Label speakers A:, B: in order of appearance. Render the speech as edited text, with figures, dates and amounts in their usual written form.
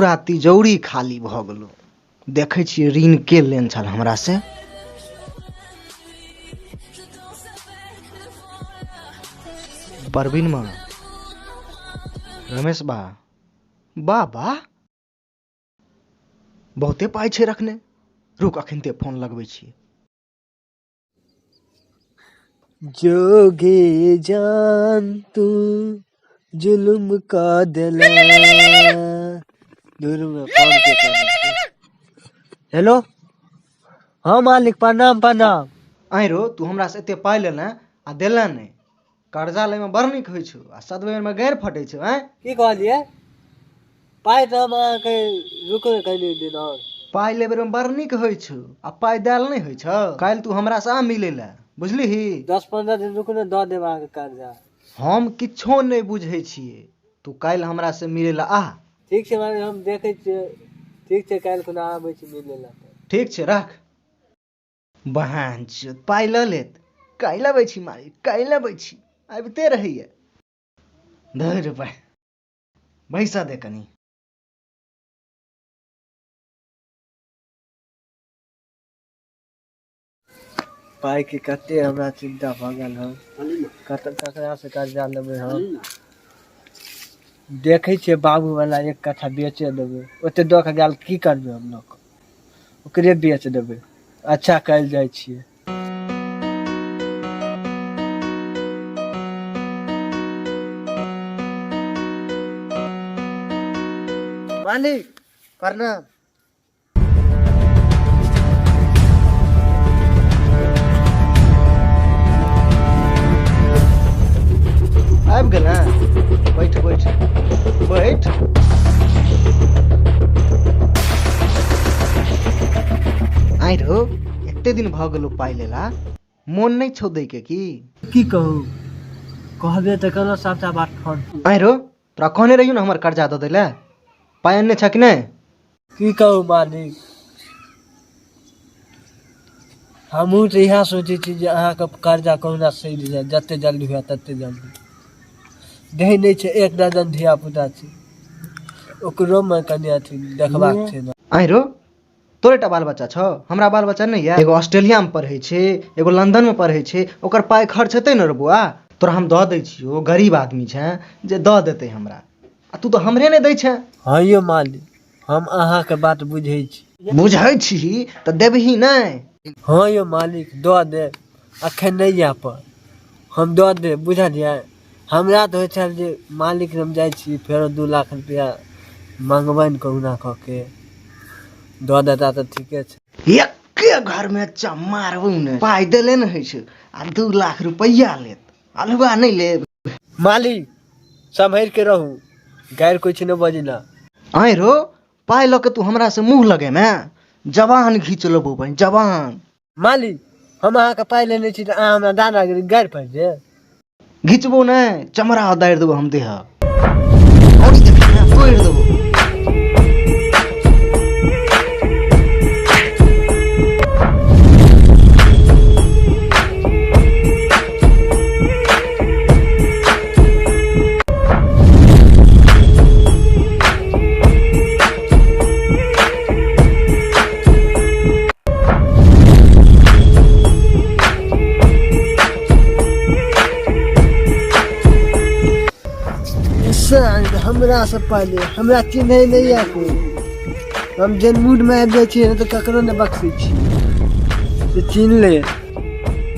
A: पूरा तिजौरी खाली भऽ गेलौ। देखै छियै ऋण के लेने छल हमरा से। परवीन माँ, रमेश बा, बाबा बहुते पाइ छै रखने। रुक अखनते फोन लगबै छियै।
B: जोगे जान तू जुलुम का देला दूर में फोन के कर। हेलो, हाँ मालिक, प्रणाम प्रणाम।
A: आँय रो, तू हमरा से एते पाइ लेले आ देले नहि। कर्जा लैमे बड़ नीक होइ छौ आ सदबैमे गैर फटै छौ। आँय
B: की कहलियै? पाइ तऽ हम अहाँके, रुकू ने कनि दिन आओर।
A: पाइ लेबे मे बड़ नीक होइ छौ आ पाइ देल नहि होइ छौ। काल्हि तू हमरा से आ मिलै लए, बुझलिही?
B: 10-15 दिन रुकू ने, दऽ देब अहाँके कर्जा।
A: हम किछो नहि बुझै छियै, तू काल्हि हमरा से मिलै लए आ।
B: ठीक छै मालिक, हम देखै छियै। ठीक छै, काल्हि खुना आबै छी मिलै लए।
A: ठीक छै, राख। बहन चोद, पाइ लऽ लेत। काल्हि अबै छी मालिक, काल्हि अबै छी, आबिते रहैया। धरि पाइ बैसा दे कनी।
B: पाइके कते हमरा चिन्ता भऽ गेल हन, कत ककरासँ कर्जा लेबै हम? देखै छियै, बाबूवला एक कट्ठा बेचे देबै। ओते दऽ कऽ गेल, की करबै हम लऽ कऽ? ओकरे बेच देबै। अच्छा, काल्हि जाइ छियै। मालिक प्रणाम।
A: आबि गेल? बैठ बैठ बैठ। आइ रो, एते दिन भऽ गेलो पाइ लेला, मोन नहि छौ दै के की?
B: की कहू, कहबे तऽ केलहुँ सबटा बात फोन।
A: आइ रो, तोरा कहने रहियौ ने हमर कर्जा दऽ दै लए, पाइ अनने छ कि नहि?
B: की कहू मालिक, हमहूँ तऽ इएह सोचै छी जे अहाँके कर्जा कहुना सधि जाय, जते जल्दी हुए तते जल्दी। दै नहि छै, एक दर्जन धिया पुता छै, ओकरोमे कनि अथी देखबाक छै ने।
A: आइ रो, तोरे टा बाल बच्चा छौ? हमरा बाल बच्चा नहि यऽ? एगो ऑस्ट्रेलियामे पढ़ै छै, एगो लंदनमे पढ़ै छै, ओकर पाइ खर्च हेतै ने रे बौआ? तोरा हम दऽ दै छियौ, गरीब आदमी छेँ जे दऽ देतै हमरा, आ तू तऽ हमरे नहि दै छेँ।
B: हँ यौ मालिक, हम अहाँके बात बुझै छी।
A: बुझै छीही तऽ देबही नहि?
B: हँ यौ मालिक, दऽ देब। अखन नहि जाय पर हम दऽ देब, बुझलियै? हमरा तऽ होइ छल जे मालिक हम जाइ छी, फेरो 2 लाख रुपया मङ्गबनि, कहुना कऽ के दऽ देता तऽ ठीके छै।
A: एके घरमे मारबौ ने, पाइ देले ने होइ छै आ 2 लाख रुपैआ लेत, अल्हुआ नहि लेब।
B: मालिक, सम्हरि के रहू, गारि किछु नहि बजना।
A: आँय रो, पाइ लऽ के तू हमरा से मुँह लगेमे? जवान घीच लेबौ बहिन, जवान।
B: मालिक, हम अहाँके पाइ लेने छी तऽ अहाँ हमरा दादागिरी गारि पड़ि देब?
A: घिचबो नहि, चमड़ा उतारि देबो हम देह तोड़ि देबो।
B: हमरा से पहले हमरा चिन्है नहि यऽ कोइ। हम जन मूडमे आबि जाइ छियै तऽ ककरो नहि बख्शै छी से चिन्ह ले।